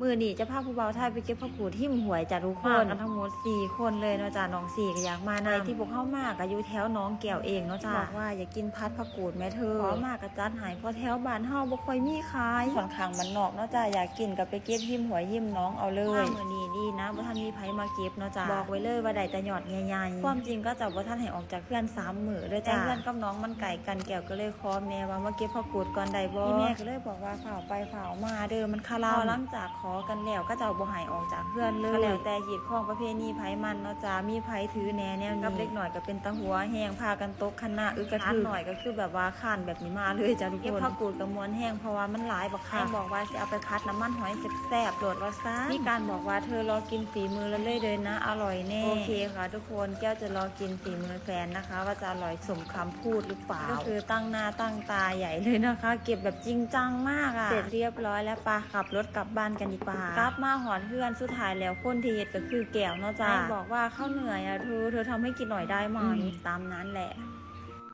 ມື້ນີ້ຈະພາຜູ້ບ່າວໄທໄປເກັບຜັກກູດຮິມຫ້ວຍຈ້າທຸກຄົນ ມາກັນທັງໝົດສີ່ຄົນເລີຍເນາະຈ້າ ນ້ອງສີ່ກໍຢາກມານຳ ທີ່ພວກເຮົາມາກໍຢູ່ແຖວໜອງແກ້ວເອງເນາະຈ້າ ບອກວ່າຢາກກິນຜັດຜັກກູດແມ່ເທີ ຂໍມາກໍຈັດໃຫ້ ເພາະແຖວບ້ານເຮົາບໍ່ຄ່ອຍມີຂາຍ ຂ້ອນຂ້າງບ້ານນອກເນາະຈ້າ ຢາກກິນກໍໄປເກັບຮິມຫ້ວຍຣິມໜອງເອົາເລີຍ ມາມື້ນີ້ດີນະ ບໍ່ທັນມີໃຜມາເກັບເນາະຈ້າ ບອກໄວ້ເລີຍວ່າໄດ້ແຕ່ຍອດໃຫຍ່ໆ ຄວາມຈິງເຂົາເຈົ້າບໍ່ທັນໃຫ້ອອກຈາກເຮືອນສາມມື້ເດີຈ້າ ແຕ່ເຮືອນກັບໜອງມັນໃກ້ກັນ ແກ້ວກໍເລີຍຂໍແມ່ວ່າມາເກັບຜັກກູດກ່ອນໄດ້ບໍ່ ອີແມ່ກໍເລີຍບອກວ່າ ຟ້າວໄປຟ້າວມາເດີ ມັນຄາລຳ ຫຼັງຈາກຂໍກັນແລ້ວ ເຂົາເຈົ້າບໍ່ໃຫ້ອອກຈາກເຮືອນເລີຍ ກໍແລ້ວແຕ່ຮີດຄອງປະເພນີໃຜມັນເນາະຈ້າ ມີໃຜຖືແດ່ແນວນີ້ ກັບເດັກນ້ອຍກໍເປັນຕາຫົວແຮງ ພາກັນຕົກຄະນະອຶກກະທຶກ ຫຼານນ້ອຍກໍຄືແບບວ່າຄານແບບນີ້ມາເລີຍຈ້າທຸກຄົນ ເກັບຜັກກູດກໍມ່ວນແຮງ ເພາະວ່າມັນຫຼາຍບັກຄັກ ແມ່ບອກວ່າຊິເອົາໄປຜັດນ້ຳມັນຫອຍແຊບໆໂລດວ່າຊັ້ນ ມີການບອກວ່າ ເທີລໍກິນຝີມືລະເລີຍເດີນະ ອະລ່ອຍແນ່ ໂອເຄຄ່ະທຸກຄົນ ແກ້ວຈະລໍກິນຝີມືແຟນນະຄະ ວ່າຈະອະລ່ອຍສົມຄຳ พูดหรือเปล่า ก็คือตั้งหน้าตั้งตาใหญ่เลยนะคะ เก็บแบบจริงจังมากอะ เสร็จเรียบร้อยแล้ว ไปขับรถกลับบ้านกันดีกว่า กลับมาฮอดเฮือน สุดท้ายแล้วคนที่เฮ็ดก็คือแก้วเนาะจ้า ไอ้บอกว่าเขาเหนื่อยอะเธอ เธอทำให้กินหน่อยได้ไหม อืม ตามนั้นแหละ